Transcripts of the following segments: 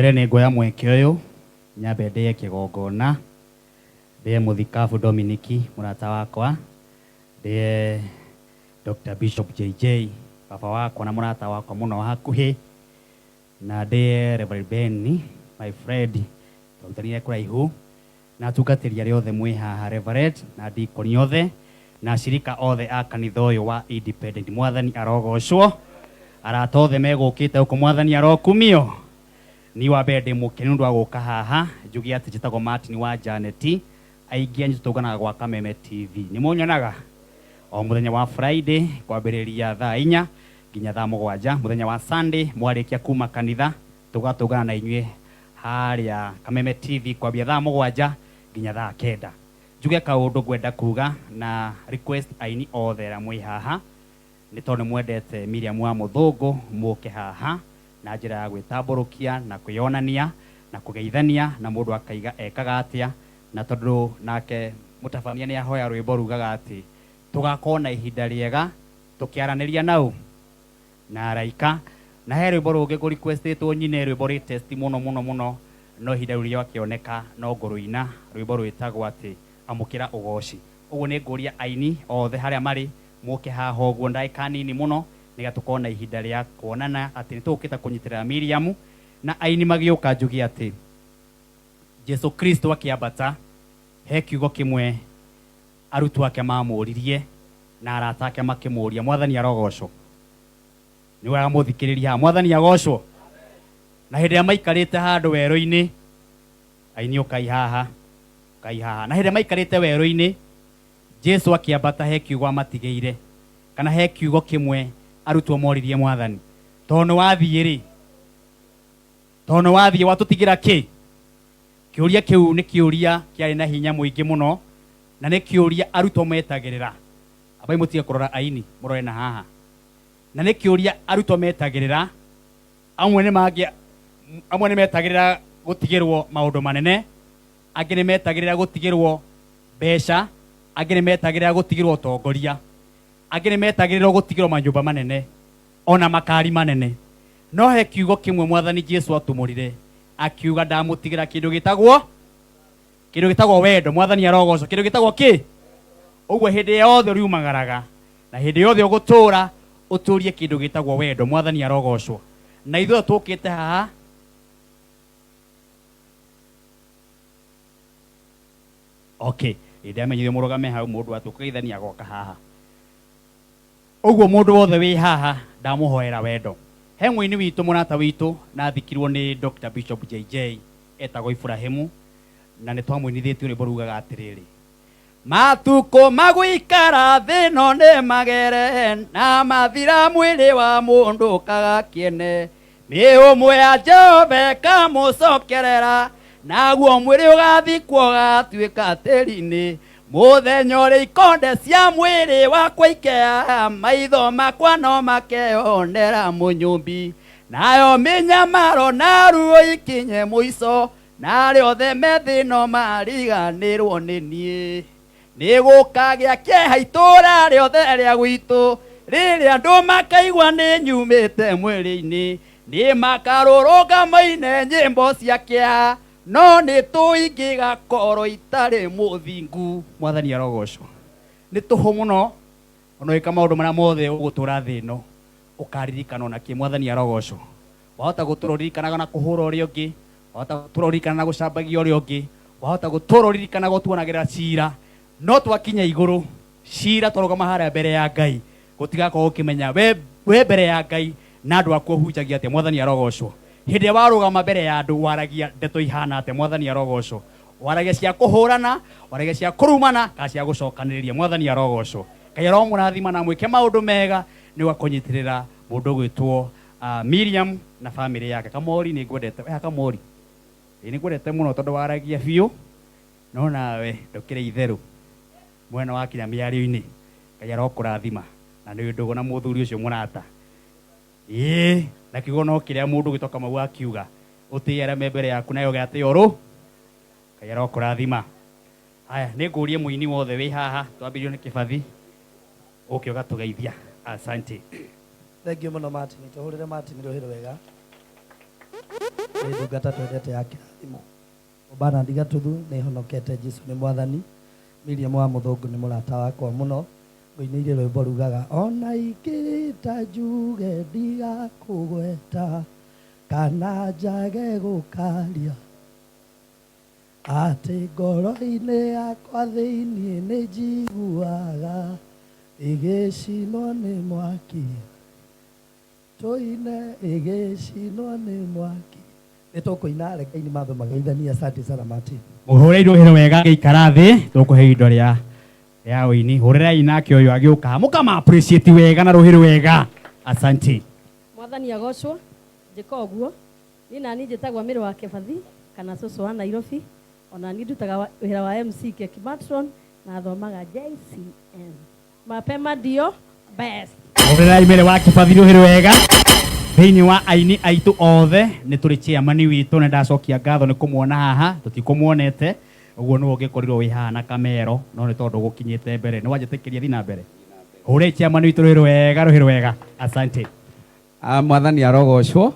Mbere nĩ nguoya mweke ũyũ nyambe ndĩe kĩgongona, ndĩe mũthikabu Dominiki mũrata wakwa, ndĩe Dr. Bishop JJ baba wakwa na mũrata wakwa mũno wa hakuhĩ, na ndĩe Reverend Ben my friend twarutanire kũraihu, na atungatĩri arĩa othe mwĩ haha Reverend na deacon othe na ashirika othe a kanitha ũyũ wa Independent. Mwathani arogocwo. Arata othe megũkĩte gũkũ Mwathani arokumio. Niĩ wa mbere ndĩ mũkenu nĩ ũndũ wa gũka haha njuge atĩ njĩtagwo Martin wa Janet. Aingĩ anyu tũtũnganaga gwa Kameme TV. Nĩ mũnyonaga o mũthenya wa Friday kwambĩrĩria thaa 4 nginya thaa 7. Mũthenya wa Sunday mwarĩkia kuma kanitha tũgatũngana na inyuĩ harĩa Kameme TV kwambia thaa 7 nginya thaa 9. Njuge kaũndũ ngwenda kuga na request aini othe arĩa mwĩ haha, nĩ tondũ nĩ mwendete Miriam wa Mũthũngũ, mũke haha na njĩra ya gwĩtambũrũkia na kwĩyonania na kũgeithania na mũndũ akaiga ekaga atĩa, na tondũ nake mũtabania nĩ ahoya rwĩmbo rugaga atĩ tũgakorwo na ihinda rĩega tũkĩaranĩria nau na araika. Na he rwĩmbo rũngĩ ngũ requestĩtwo nyine, rwĩmbo rĩ test mũno mũno mũno, no ihinda rĩu rĩakĩoneka no ngũrũina, rwĩmbo rwĩtagwo atĩ amũkĩra ũgoci. Ũguo nĩ ngũria aini othe harĩa marĩ mũke haha ũguo ndagĩka nini mũno nĩgetha tũkorwo na ihinda rĩa kuonana atĩ nĩ tũgũkĩte kũnyitĩrĩra Miriam. Na aini magĩũka njuge atĩ Jesu Kristo akĩambata he kiugo kĩmwe arutwo ake mamũririe na arata ake makĩmũria. Mwathani arogocwo. Nĩ wega mũthikĩrĩrie haha. Mwathani agocwo. Na hĩndĩ ĩrĩa maikarĩte handũ werũ-inĩ, aini ũkai haha, ũkai haha. Na hĩndĩ ĩrĩa maikarĩte werũ-inĩ, Jesu akĩambata he kiugo amatigĩire, kana he kiugo kĩmwe arutwo moririe Mwathani, tondũ nĩ wathiĩ rĩ, tondũ nĩ wathiĩ watũtigĩra kĩ? Kĩũria kĩu nĩ kĩũria kĩarĩ na hinya mũingĩ mũno, na nĩ kĩũria arutwo metagĩrĩra. Ambai mũtige kũrora aini, mũrore na haha. Na nĩ kĩũria arutwo metagĩrĩra. Amwe nĩ mangĩ, amwe nĩ metagĩrĩra gũtigĩrwo maũndũ manene, angĩ nĩ metagĩrĩra gũtigĩrwo mbeca, angĩ nĩ metagĩrĩra gũtigĩrwo ũtongoria, angĩ nĩ metagĩrĩra gũtigĩrwo manyũmba manene ona makari manene. No he kiugo kĩmwe Mwathani Jesu atumũrire, akiuga ndamũtigĩra kĩndũ gĩtagwo, kĩndũ gĩtagwo wendo. Mwathani arogocwo. Kĩndũ gĩtagwo kĩ? Ũguo hĩndĩ yothe ũriumagaraga na hĩndĩ yothe ũgũtũra ũtũrie kĩndũ gĩtagwo wendo. Mwathani arogocwo. Na ithuĩ tũkĩte haha okay, hĩndĩ amenyire mũrũgame hau mũndũ atũkũgeithania agoka haha. Ũguo mũndũ wothe wĩ haha ndamũhoera wendo. He mũini witũ mũrata witũ na athikirwo nĩ Dr. Bishop JJ etagwo Ibrahimu, na nĩ twamũinithĩtie rwĩmbo rugaga atĩrĩrĩ, matukũ magũikara thĩ ĩno nĩ magere, na mathira mwĩrĩ wa mũndũ kaga kĩene, mĩhũmũ ya Jehova ĩkamũcokerera, naguo mwĩrĩ ũgathikwo ũgatuĩka tĩri-inĩ. Mũthenya ũrĩa ikonde cia mwĩrĩ wakwa ikea, maitho makwa no makeyonera mũnyũmbi, nayo mĩnyamaro na ruo ikinye mũico, na arĩa othe me thĩ no mariganĩrwo nĩ niĩ. Nĩ gũkagĩa kĩeha itũũra rĩothe rĩa gwitũ, rĩrĩa andũ makaigua nĩ nyumĩte mwĩrĩ-inĩ, nĩ makarũrũnga maine nyĩmbo cia kĩeha, no nĩ tũingĩgakorwo itarĩ mũthingu. Mwathani arogocwo. Nĩ tũhũ mũno ona ũgĩka maũndũ marĩa mothe ũgũtũra thĩ ĩno ũkaririkanwo na kĩ. Mwathani arogocwo. Wahota gũtũra ũririkanaga na kũhũra ũrĩa ũngĩ, wahota gũtũra ũririkanaga na gũcambagia ũrĩa ũngĩ, wahota gũtũra ũririkanaga ũtuanagĩra cira, no twakinya igũrũ cira twarũgama harĩa mbere ya Ngai gũtigakorwo ũkĩmenya we mbere ya Ngai na andũ aku ũhunjagia atĩa. Mwathani arogocwo. Hĩndĩ ĩrĩa warũgama mbere ya andũ waragia ndeto ihana atĩa. Mwathani arogocwo. Waragia cia kũhũrana, waragia cia kũrumana kana cia gũcokanĩrĩria. Mwathani arogocwo. Ngai aromũrathima na mwĩke maũndũ mega nĩ ũgakũnyitĩrĩra mũndũ ũgwĩtwo Miriam na bamĩrĩ yake. Kamori nĩ ngwendete. Oya Kamori. Ĩĩ nĩ ngwendete mũno tondũ waragia biũ, no nawe ndũkĩrĩ itherũ mwena wa kinya mĩario-inĩ. Ngai arokũrathima na nĩ ndũgũ na mũthuri ũcio mũrata. Ĩĩ na kiugo no kĩrĩa mũndũ ũgwĩtwo Kamau akiuga, ũtĩe arĩa me mbere yaku nawe ũgatĩo rũ. Ngai arokũrathima. Haya, nĩ ngũrie mũini wothe wĩ haha, twambĩrĩrio nĩ Kĩbathi, ũke ũgatũgeithia. Asante. Thank you mũno Martin. Tũhũrĩre Martin rũhĩ rwega. Nĩ ndungata twendete ya kĩrathimo. Bernard Gatuthu nĩ honokete, Jesu nĩ mwathani. Miriam wa Mũthũngũ nĩ mũrata wakwa mũno. Ngũinĩire rwĩmbo rugaga ona ingĩta njuge ndigakũgweta kana njage gũkaria atĩ ngoro-inĩ yakwa thĩiniĩ nĩ njiguaga ĩgĩcinwo nĩ mwaki, tũine ĩgĩcinwo nĩ mwaki. Nĩ tũkũina, rekei mambe mageithanie. Asante sana, Martin. Mũhũrĩre rũhĩ wega agĩikara thĩ, tũkũhe indo rĩa rĩa ũini. Hũrĩrai nake ũyũ agĩũka, mũkama appreciate wega na rũhĩ wega. Asante. Mwathani agocwo. Njĩka ũguo niĩ nani njĩtagwo Mĩrũ wa Kĩbathi kana cũcũ wa Nairobi. Ona niĩ ndutaga wĩra wa MC Keki Matron na thomaga JCM. Mapema ndio best. Hũrĩrai Mĩrĩ wa Kĩbathi rũhĩ wega. Thĩinĩ wa aini aitũ othe nĩ tũrĩ chairman witũ, nĩ ndacokia ngatho nĩ kũmuona haha, tũtikũmuonete ũguo nĩwe ũngĩkorirwo wĩ haha na kamero, no nĩ tondũ gũkinyĩte mbere nĩ wanjĩtĩkĩria thi na mbere. Hũrĩrai chairman witũ rũhĩ wega, rũhĩ wega. Asante. Mwathani arogocwo.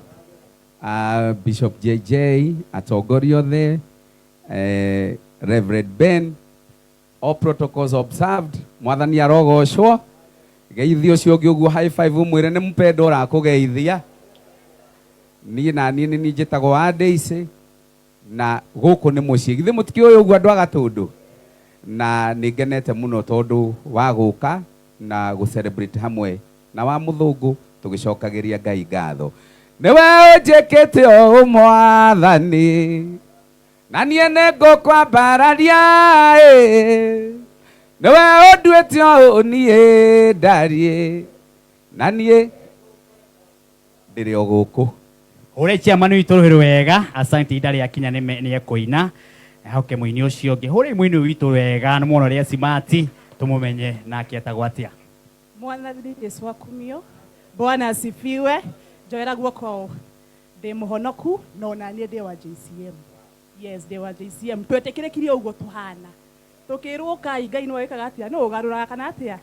Bishop JJ, atongoria othe, Reverend Ben, all protocols observed. Mwathani arogocwo. Geithio ũcio ũngĩ ũguo, high five, ũmwĩre nĩ mpendo ũrakũgeithia. Niĩ na niĩ nĩ niĩ njĩtagwo wa Daisy na gũkũ nĩ mũciĩ. Githĩ mũtikĩũĩ ũguo andũ a Gatũndũ? Na nĩ ngenete mũno tondũ wa gũka na gũ celebrate hamwe na wa Mũthũngũ tũgĩcokagĩria Ngai ngatho. Nĩwe ũnjĩkĩte ũũ Mwathani, na niĩ nĩ ngũkwambararia ĩ. Nĩwe ũnduĩte ũũ niĩ ndariĩ, na niĩ ndĩrĩ o gũkũ. Hũrĩrai chairman witũ rũhĩ wega. Asante. Ihinda rĩakinya nĩ ekũina hoke mũini ũcio ũngĩ. Hũrĩrai mũini ũyũ witũ wega, nĩ mwona ũrĩa smart, tũmũmenye nake etagwo atĩa. Mwathani Jesu akumio. Bwana asifiwe. Njoera guoko, ndĩ mũhonoku no na niĩ ndĩ wa JCM. Yes, ndĩ wa JCM. Twetĩkĩrĩkire ũguo tũhana, tũkĩrwo kai Ngai nĩwe wĩkaga atĩa, nĩ ũgarũraga kana atĩa.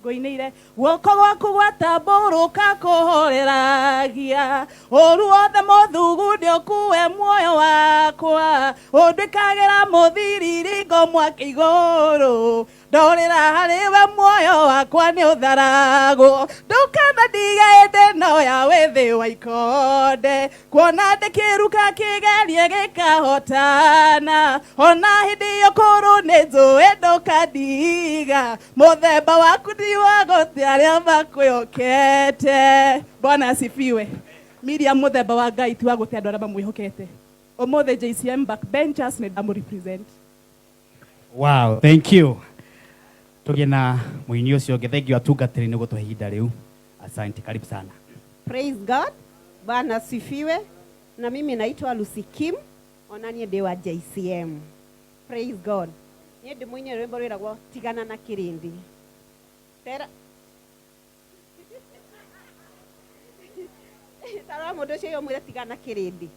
Ngũinĩire guoko gwaku gwatambũrũka kũhoreragia ũru wothe mũthugunde ũkue muoyo wakwa, ũnduĩkagĩra mũthiriringo mwaki igũrũ, ndorĩra harĩ we muoyo wakwa nĩ ũtharagwo, ndũkanandige ĩndĩ no ya wĩthĩ wa ikonde, kuona ndĩkĩruka kĩgerie gĩkahotana, ona hĩndĩ ĩyo kũrũ nĩ njũĩ ndũkandiga, mũthemba waku ndi wa gũte arĩa makwĩhokete. Bwana asifiwe. Miriam, mũthemba wa Ngai ti wa gũte andũ arĩa mamwĩhokete. Ũmũthĩ JCM backbenchers nĩ ndamũ represent. Wow, thank you. Tũgĩe na mũini ũcio ũngĩ. Thank you atungatĩri nĩ gũtũhe ihinda rĩu. Asante, karibu sana. Praise God. Bwana asifiwe. Na mimi naitwa Lucy Kim, ona niĩ ndĩ wa JCM. Praise God. Niĩ ndĩ mũini rwĩmbo rwĩragwo Tigana na Kĩrĩndĩ. Tera tarora mũndũ ũcio ũmwĩre tigana na kĩrĩndĩ.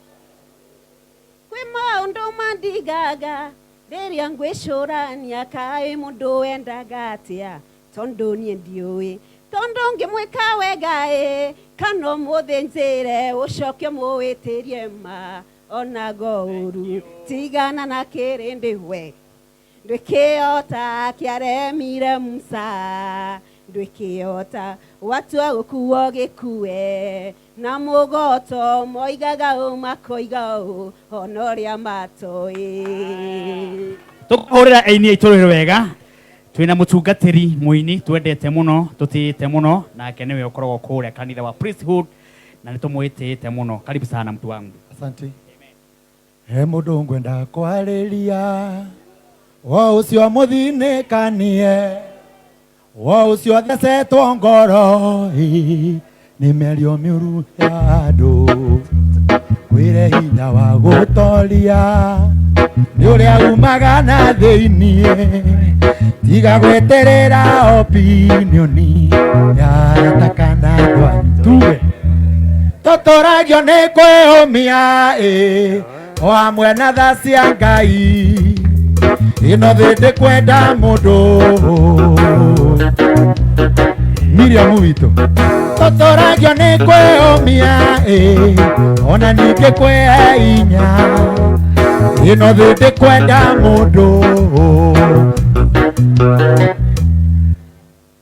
Kwĩ maũndũ mandigaga rĩrĩa ngwĩcũrania, kaĩ mũndũ wendaga atĩa, tondũ niĩ ndiũĩ, tondũ ngĩmwĩka wega ĩ kana ũmũthĩnjĩre ũcoke ũmũwĩtĩrie ma onago ũru, tigana na kĩrĩndĩ we. Ndwĩkĩota kĩaremire Musa, ndwĩkĩota watua gũkuo gĩkue na mũgoto, moigaga ũ makoiga ũ ona ũrĩa matoĩ. Tũkahũrĩra aini aitũ rũhĩ wega. Twĩna mũtungatĩri mũini twendete mũno, tũtĩĩte mũno, nake nĩwe ũkoragwo kũrĩa kanitha wa Priesthood na nĩ tũmwĩtĩĩte mũno. Karibu sana, mtu wangu. Asante. He mũndũ ngwenda kwarĩria, wo ũcio mũthinĩkanie, wo ũcio thecetwo ngoro ĩ, nĩ mĩario mĩũru ya andũ, kwĩre hinya wa gũtoria nĩ ũrĩa umaga na thĩiniĩ, tiga gweterera opinion ya arata kana andũ anyu. Tuge tũtũragio nĩ kwĩyũmia ĩ, o hamwe na tha cia Ngai, ĩno thĩ ndĩkwenda mũndũ. Miriam witũ tũtũragio nĩ kwĩyũmia ĩ ona ningĩ kwĩinya ĩno thĩ ndĩkwenda mũndũ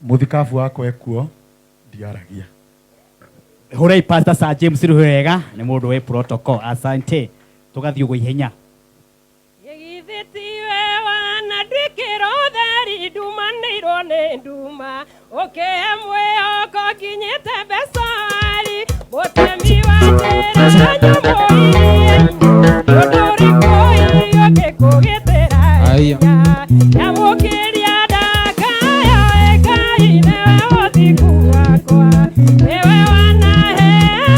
mũthikabu wakwa ekuo ndiaragia. Hũrei Pastor Sir James rũhĩ wega nĩ mũndũ wĩ protocol. Asante, tũgathiĩ ũguo ihenya. Githĩ tiwe wananduĩkĩra ũtheri ndumanĩirwo nĩ nduma ũkĩhe mwĩhoko nginyĩte Besori mũtemi wa njĩra na nyamũ iria ũndũ ũrĩkũ ũngĩkũgitĩra hinya nyamũkĩria ndakaya Ngai nĩwe ũthingu wakwa nĩwe wanahe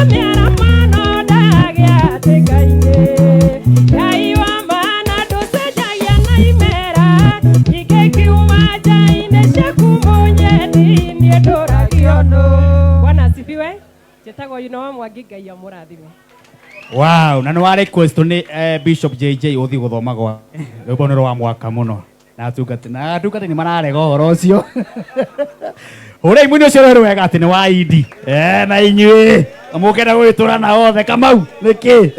mĩaramano ndagĩatĩka-inĩ Ngai wa mana ndũcenjagia na imera ingĩkiuma nja-inĩ ciaku mũnyendi niĩ ndũragio nũ. Bwana asifiwe. Njĩtagwo Yuna wa Mwangi, Ngai amũrathime. Wow, na nĩ wa request nĩ Bishop JJ ũthiĩ gũthoma gwa rwĩmbo nĩ rwa mwaka mũno na atungati na atungati nĩ mararega ũhoro ũcio. Hũrei mũini ũcio rũhĩ wega atĩ nĩ wa Idi na inyuĩ mũkenda gũgĩtũra na othe Kamau nĩkĩ?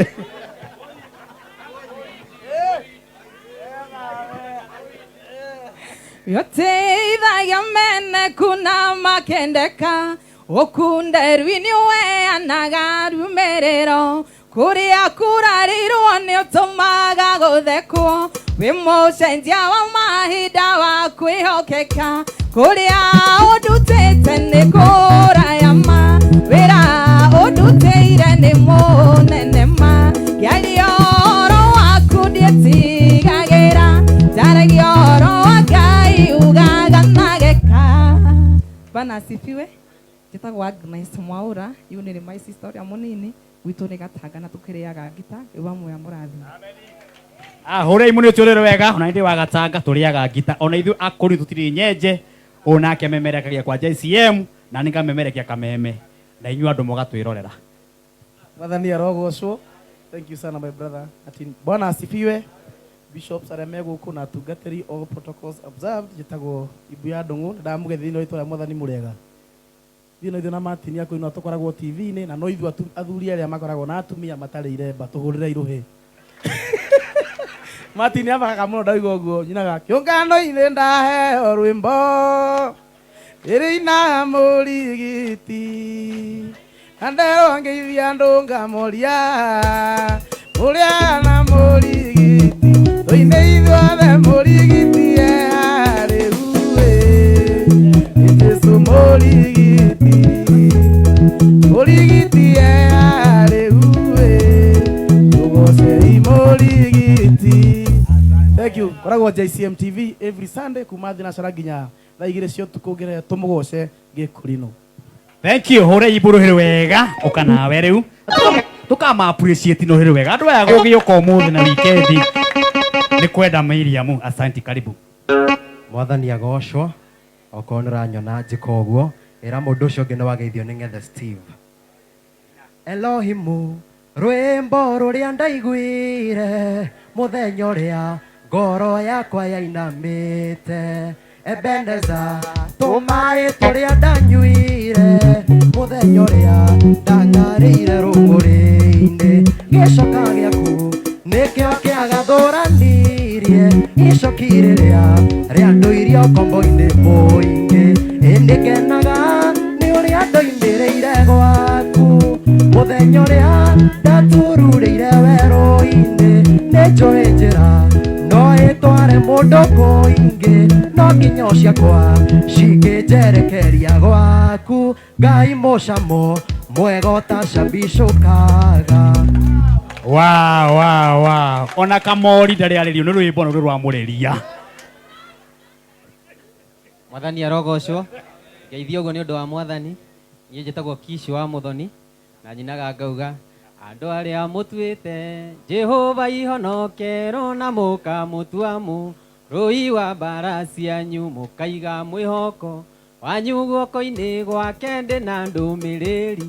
Yoteithagia mene kuna makendeka ũkunderu nĩ ũheanaga rumĩrĩro kũrĩa kũrarĩirwo nĩ ũtũmaga gũthekwo wĩ mũcenjia wa mahinda wa kwĩhokeka kũrĩa ũndutĩte nĩ kũraya ma wĩra ũndutĩire nĩ mũnene ma ngĩaria ũhoro waku ndiĩtigagĩra njaragia ũhoro wa Ngai ugaga nageka. Bwana asifiwe. Njĩtagwo Agnes Mwaura, yu nĩ my sister ũrĩa mũnini gwitũ nĩ Gatanga na tũkĩrĩaga ngita rĩu amwe amũrathime. Hũrei mũno ũcio wega ona ndĩ wa Gatanga tũrĩaga ngita ona ithuĩ akũrũ tũtirĩ nyenje ũyũ nake memerekagia kwa JCM na nĩ ngamemerekia kameme na inyuĩ andũ mũgatwĩrorera. Mwathani arogocwo. Thank you sana my brother. Ati Bwana asifiwe. Bishops arĩa me gũkũ na atungatĩri, all protocols observed. Njĩtagwo Ibu ya Ndũng'ũ na ndamũgeithia thĩinĩ wa itũũra rĩa Mwathani mũrĩega. Ithuĩ no ithuĩ na Martin akũinũ tũkoragwo TV-inĩ na no ithuĩ athuri arĩa makoragwo na atumia matarĩ iremba tũhũrĩre irũhĩ. Martin athakaga mũno ndaigua ũguo nyinaga kĩũngano-inĩ ndaheo rwĩmbo ĩrĩ na mũrigiti na nderwo ngeithia andũ ngamoria mũrĩa na mũrigiti tũine ithuothe mũrigiti e harĩ uĩ nĩ Jesũ mũrigiti mũrigiti e harĩ uĩ tũgocei mũrigiti. Thank you. Koragwo JCM TV every Sunday kuma thinacara nginya thaa igĩrĩ cia ũtukũ ngĩre tũmũgoce gĩkũrinũ. Thank you. Hũrei ibu rũhĩ wega ũka nawe rĩu tũkama appreciate no rũhĩ wega andũ aya gũgĩũka ũmũthĩ na weekend nĩ kwenda Miriam. Asante, karibu. Mwathani agocwo. Okorwo nĩ ũranyona njĩka ũguo ĩra mũndũ ũcio ũngĩ nĩ wageithio nĩ ng'ethe Steve. Elohimu rwĩmbo rũrĩa ndaiguire mũthenya ũrĩa ngoro yakwa yainamĩte Ebeneza tũmaĩ tũrĩa ndanyuire mũthenya ũrĩa ndang'arĩire rũng'ũrĩ-inĩ gĩcoka gĩaku nĩkĩo kĩagathũranirie icoki rĩrĩa rĩandũirie ũkombo-inĩ mũingĩ ĩndĩ ngenaga nĩ ũrĩa ndoimĩrĩire gwaku mũthenya ũrĩa ndatururĩire werũ-inĩ nĩ njũĩ njĩra no ĩtware mũndũ kũingĩ no nginyo ciakwa cingĩnjerekeria gwaku Ngai mũcamo mwega ũtacambicũkaga. Wow, wow, wow. Ona kamori ndarĩ arĩrio nĩ rwĩmbo nĩ rwamũrĩria. Mwathani arogocwo. Ngeithio ũguo nĩ ũndũ wa Mwathani. Niĩ njĩtagwo Kishi wa Mũthoni na nyinaga ngauga andũ arĩa mũtuĩte Jehova ihonokero na mũkamũtua mũrũi wa mbara cianyu mũkaiga mwĩhoko wanyu guoko-inĩ gwake ndĩ na ndũmĩrĩri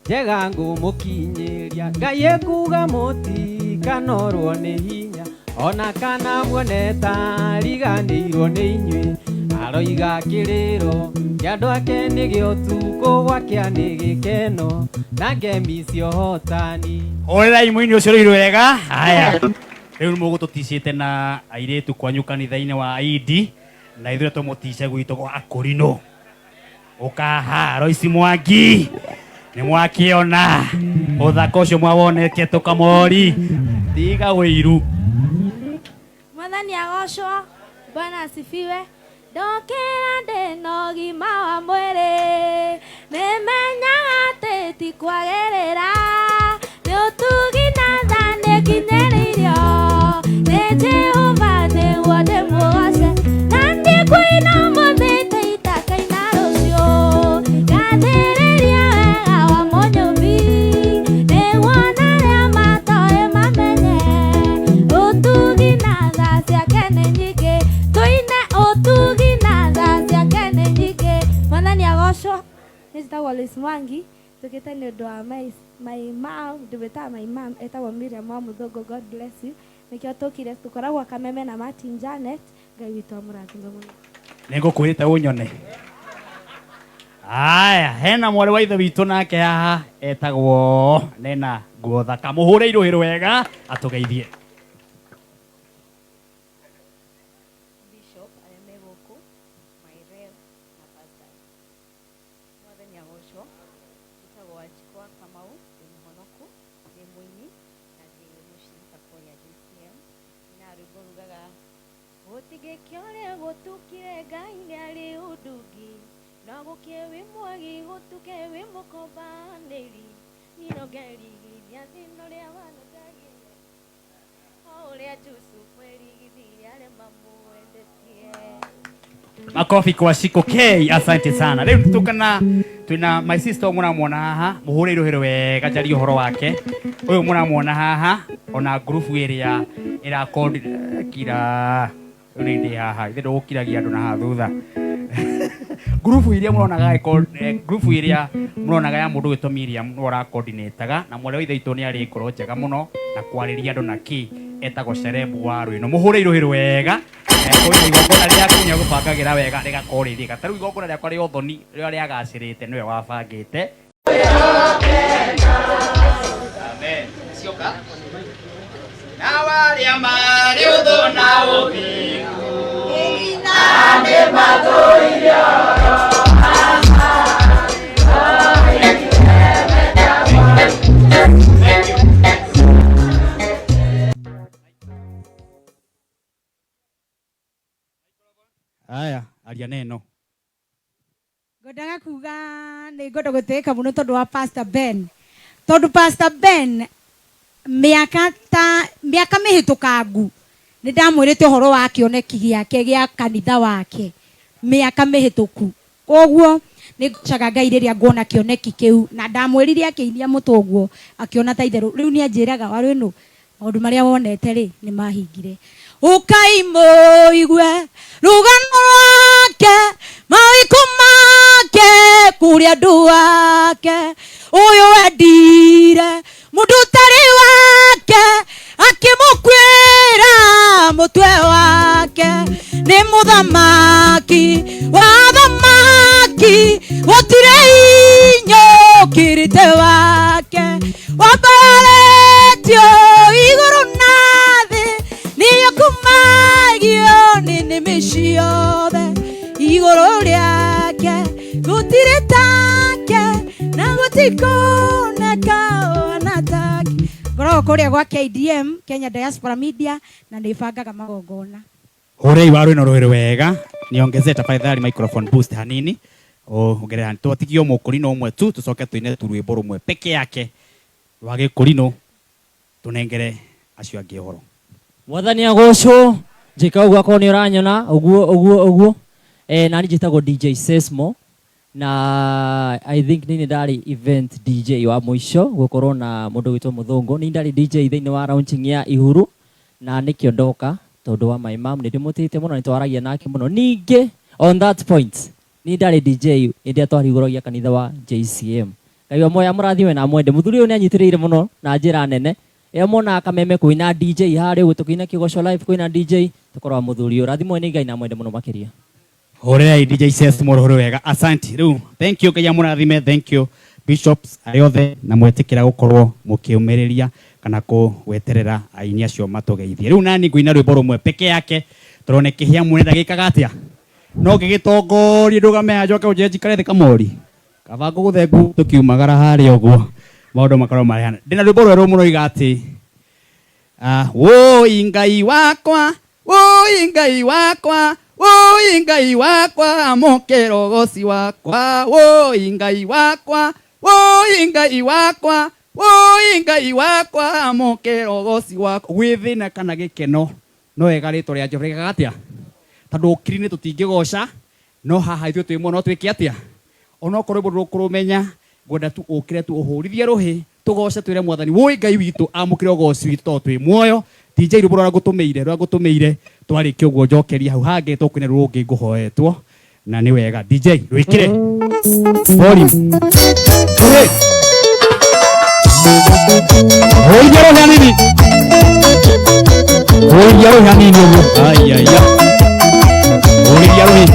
njega ngũmũkinyĩria Ngai ekuga mũtikanorwo nĩ hinya ona kana muone ta riganĩirwo nĩ inyuĩ Aroiga kĩrĩro kĩa andũ ake nĩ gĩotukũ gwakĩa nĩ gĩkeno na ngemi cia ũhotani. Hũrĩrai mũini ũcio rũirũ wega. Haya, rĩu mũgũtũticĩte na airĩtu kwanyu kanitha-inĩ wa Idi, na ithuĩ tũmũtice gwitũ gwa Akũrinũ. Ũkaha Royce Mwangi, nĩ mwakĩona ũthaka ũcio mwawonete tũkamori, tiga wĩiru. Mwathani agocwo. Bwana asifiwe. Ndokĩra ndĩna ũgima wa mwĩrĩ, nĩmenyaga atĩ ti kwagĩrĩra, nĩ ũtugi na tha nĩnginyĩrĩirio nĩ Jehova nĩguo ndĩmũgoce. Na ndikwĩna ũmũthĩ ta itakaina rũciũ, ngathĩrĩria wega wa Mũnyũmbi, nĩguo na arĩa matoĩ mamenye ũtugi na tha ciake nĩ nyingĩ. Tũine ũtugi na tha ciake nĩ nyingĩ. Mwathani agocwo. Nĩ njĩtagwo Lois Mwangi, njũkĩte nĩ ũndũ wa my mom, ndĩmwĩtaga my mom, etagwo Miriam wa Mũthũngũ. God bless you. Nĩkĩo tũkire, tũkoragwo Kameme na Martin Janet. Ngai witũ amũrathime mũno. Nĩ ngũkwĩrĩte ũnyone. Aya, hena mwarĩ wa ithe witũ nake haha etagwo Nena nguo thaka, mũhũre irũhĩ wega atũgeithie. Bishop arĩa me gũkũ, my rev na pastors. Mwathani agocwo. Njĩtagwo Wanjikũ wa Kamau, ndĩ mũhonoku, ndĩ mũini na ndĩ mũcirika kũrĩa JCM. Na rwĩmbo rugaga gũtingĩkĩa ũrĩa gũtukire, Ngai nĩ arĩ ũndũ ũngĩ, no gũkĩe wĩ mwagi gũtuke wĩ mũkombanĩri, niĩ no ngerigithia thĩna ũrĩa wanandagia, o ũrĩa Jusufu erigithirie arĩa mamwendetie. Makofi kwa Shiko K, asante sana. Rĩu tukana twina my sister mũramuona haha, mũhũre irũhĩro wega njarie ũhoro wake. Ũyũ mũramuona haha ona group ĩrĩa ĩrakondi kira rĩu nĩ ndĩ haha, ithe ndũgũkiragia andũ na haha thutha. Group iria mũronaga group iria mũronaga ya mũndũ gwĩtwo Miriam nĩwe ũrakoordinataga, na mwarĩ wa ithe witũ nĩ arĩ ngoro njega mũno na kwarĩria andũ na kĩ, etagwo Cerebu wa Rwĩno. Mũhũre irũhĩro wega. Kwĩna igongona rĩaku nĩ agũbangagĩra wega rĩgakorwo rĩ rĩega. Ta rĩu igongona rĩakwa rĩa ũthoni rĩrĩa rĩagacĩrĩte nĩwe wabangĩte. Amen. Cioka. Na warĩa marĩ ũthũ na ũthingu, na nĩ mathũire Aya, aria neno. Ngwendaga kuga nĩ ngwenda gũtĩĩka mũno tondũ wa Pastor Ben. Tondũ Pastor Ben mĩaka ta mĩaka mĩhĩtũkangu nĩ ndamwĩrĩte ũhoro wa kĩoneki gĩake gĩa kanitha wake mĩaka mĩhĩtũku. Koguo nĩ ngocaga Ngai rĩrĩa nguona kĩoneki kĩu, na ndamwĩrire akĩinia mũtwe ũguo akĩona ta itherũ. Rĩu nĩ anjĩraga Warũĩnũ, maũndũ marĩa wonete rĩ nĩ mahingire. Ũkai mũigue rũgano rwake, mawĩko make kũrĩ andũ ake. Ũyũ wendire mũndũ ũtarĩ wake, akĩmũkuĩra mũtwe wake. Nĩ mũthamaki wa athamaki, gũtirĩ inyũkĩrĩte wake. Wambararĩtio igũrũ na thĩ, nĩũkumagio nĩ nĩmĩ ciothe. Igũrũ rĩake gũtirĩ take, na gũtikoneka ona take. Ngoragwo kũrĩa gwa KDM, Kenya Diaspora Media, na nĩ bangaga magongona. Hũrei wa rwĩno rũhĩrĩ wega, niongezee tafadhali microphone boost hanini. Ongerera hanini. Twatigio mũkũrinũ ũmwe tu, tũcoke tũine tu rwĩmbo rũmwe peke yake rwa gĩkũrinũ, tũnengere acio angĩ ũhoro. Mwathani agocwo, njĩka ũguo akorwo nĩ ũranyona ũguo ũguo ũguo. Nani njĩtagwo DJ Sesmo, na I think nĩ ndarĩ event DJ wa mũico gũkorwo na mũndũ wĩtwo Mũthũngũ. Nĩ ndarĩ DJ thĩinĩ wa launching ya Ihuru, na nĩkĩo ndoka tondũ wa my mom, nĩ ndĩmũtĩĩte mũno, nĩ twaragia nake mũno. Ningĩ on that point nĩ ndarĩ DJ hĩndĩ ĩrĩa twarihũragia kanitha wa JCM. Ngai wa muoyo amũrathime na amwende. Mũthuri ũyũ nĩ anyitĩrĩire mũno na njĩra nene. Ĩrĩa monaga Kameme kwĩna DJ harĩa ũguo tũkĩina kĩgoco live kwĩna DJ, tũkoragwo mũthuri ũyũ. Rathimwo nĩ Ngai na amwende mũno makĩria. Hũrĩrai DJ Sesmo rũhũrĩ wega. Asante. Rĩu thank you, Ngai amũrathime. Thank you bishops arĩa othe na mwetĩkĩra gũkorwo mũkĩũmĩrĩria kana kũweterera aini acio matũgeithie. Rĩu nani ngũina rwĩmbo rũmwe peke yake tũrone kĩhĩa mwene ndagĩkaga atĩa, no ngĩgĩtongorie ndũgame haha njoke ũnjĩre njikare thĩ kamori kaba ngũgũthe ngu tũkiumagara harĩa ũguo maũndũ makorwo marehana. Ndĩna rwĩmbo rwerũ mũno iga atĩ wũi Ngai wakwa, wũi Ngai wakwa, wũi Ngai wakwa, amũkĩra ũgoci wakwa, wũi Ngai wakwa, wũi Ngai wakwa, wũi Ngai wakwa, amũkĩra ũgoci wakwa. Gwĩ thĩna kana gĩkeno no wega rĩtwa rĩa Jehova rĩkaga atĩa, tondũ ũkiri-inĩ tũtingĩgoca, no haha ithuĩ twĩ muoyo no twĩke atĩa, onokorwo rwĩmbo ndũkũrũmenya, ngwenda tu ũkĩre tu ũhũrithie rũhĩ tũgoce twĩre mwathani wũi Ngai witũ amũkĩre ũgoci witũ tondũ twĩ muoyo. DJ rwĩmbo rũrĩa ngũtũmĩire, rũrĩa ngũtũmĩire twarĩkia ũguo njokeria hau hangĩ tũkwĩna rũngĩ ngũhoetwo na nĩ wega. DJ rwĩkĩre volume. Rũhĩ hũithia rũhĩ hanini, hũithia rũhĩ hanini ũguo, aiaia, hũithia rũhĩ.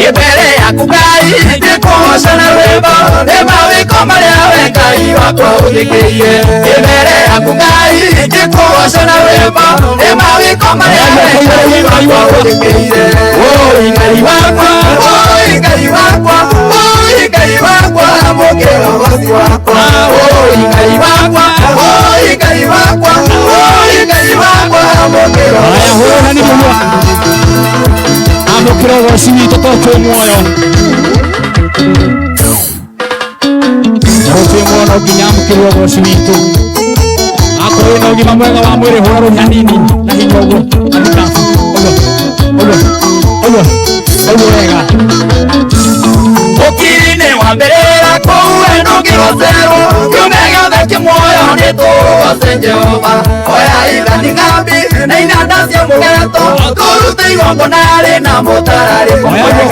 Mbere yaku Ngai ngĩkũgoca na rwĩmbo nĩ mawĩko marĩa we Ngai wakwa ũnjĩkĩire. Mbere yaku Ngai ngĩkũgoca na rwĩmbo nĩ mawĩko marĩa we Ngai wakwa ũnjĩkĩire. Wũi Ngai wakwa, wũi Ngai wakwa, wũi Ngai wakwa, amũkĩra ũgoci wakwa. Wũi Ngai wakwa, wũi Ngai wakwa, wũi Ngai wakwa, amũkĩra Haya, ũgoci hũra hanini ũguo. Amũkĩra ũgoci witũ tondũ twĩ muoyo. Tondũ twĩ muoyo no nginya amũkĩrwo ũgoci witũ. Akorwo wĩna ũgima mwega wa mwĩrĩ hũra rũhĩ hanini na hinya ũguo. Andĩka ũguo, ũguo, ũguo, ũguo wega. Ũkiri-inĩ wa mbĩrĩra kũu we ndũngĩgocerwo, kiumia gĩothe kĩ muoyo nĩ tũgoce Jehova. Oya ithani ngambi na inanda cia mũgeto, tũrute igongona rĩna mũtararĩko mwega.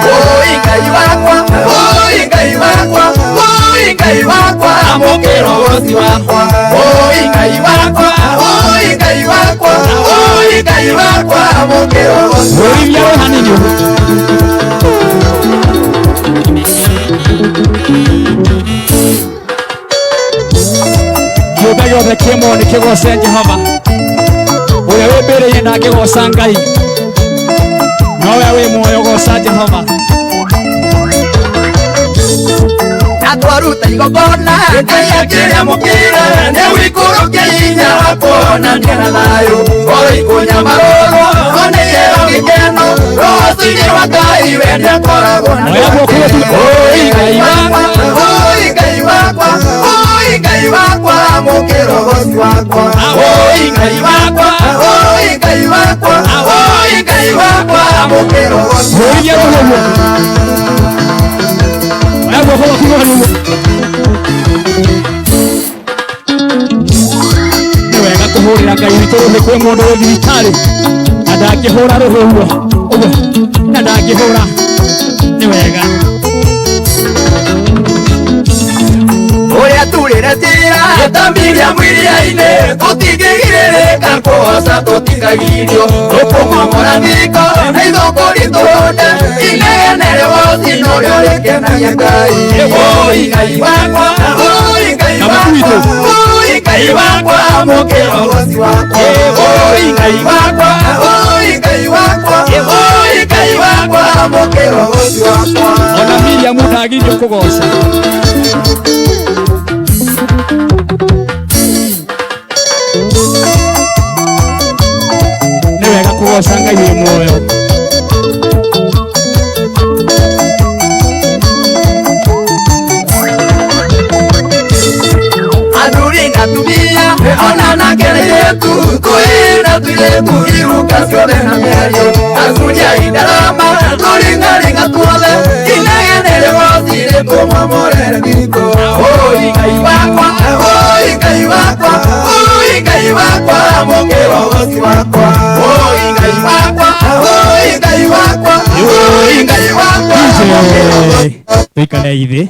Wũi Ngai wakwa, wũi Ngai wakwa, wũi Ngai wakwa, amũkĩra ũgoci wakwa. Wũi Ngai wakwa, wũi Ngai wakwa, wũi Ngai wakwa, amũkĩra ũgoci Hũrithia rũhĩ hanini ũguo. Kĩũmbe gĩothe kĩ muoyo nĩ kĩgoce Jehova. Ũrĩa wĩ mbĩrĩra-inĩ ndangĩgoca Ngai, no we wĩ muoyo goca Jehova. Na twaruta igongona Ngai akĩrĩamũkĩra, nĩ wĩikũrũkia hinya wa kuonania na thayũ. Ngoro ikũnyamarũrwo ona iheo gĩkeno, rũciinĩ rwa Ngai we nĩakoragwo na Oya guoko ũguo tu. Wũi Ngai wakwa, wũi Ngai wakwa, wũi Ngai wakwa, amũkĩra ũgoci wakwa. Wũi Ngai wakwa, wũi Ngai wakwa, wũi Ngai wakwa, amũkĩra ũgoci Hũrithia rũhĩ ũguo. Oya guoko gwaku igũrũ ũguo. Nĩ wega kũhũrĩra Ngai witũ rũhĩ. Kwĩ mũndũ wĩ thibitarĩ na ndangĩhũra rũhĩ ũguo ũguo, na ndangĩhũra. Nĩ wega. Ũrĩa turĩre njĩra ta Miriamu iria-inĩ, tũtingĩgirĩrĩka kũgoca tũtikagirio. Tũkũmomora thingo na ithũngũ ritũhũne, inegene rĩgoci norĩo rĩkenagia Ngai. Wũi Ngai wakwa, wũi Ngai wakwa, wũi Ngai wakwa, amũkĩra ũgoci wakwa. Wũi Ngai wakwa, wũi Ngai wakwa, wũi Ngai wakwa, amũkĩra ũgoci wakwa. Ona Miriamu ndagirio kũgoca. Nĩ wega kũgoca Ngai wĩ muoyo. Athuri na atumia ona anake na airĩtu, tũhĩĩ na tũirĩtu, iruka ciothe na mĩario, acuria indarama tũringaringa tuothe, inegene rĩgoci rĩkũmomorere thingo. Wũi Ngai wakwa, wũi Ngai wakwa, wũi Ngai wakwa, amũkĩra ũgoci wakwa. Wũi Ngai wakwa, wũi Ngai wakwa, wũi Ngai wakwa, amũkĩra ũgoci. Tũikare ithĩ.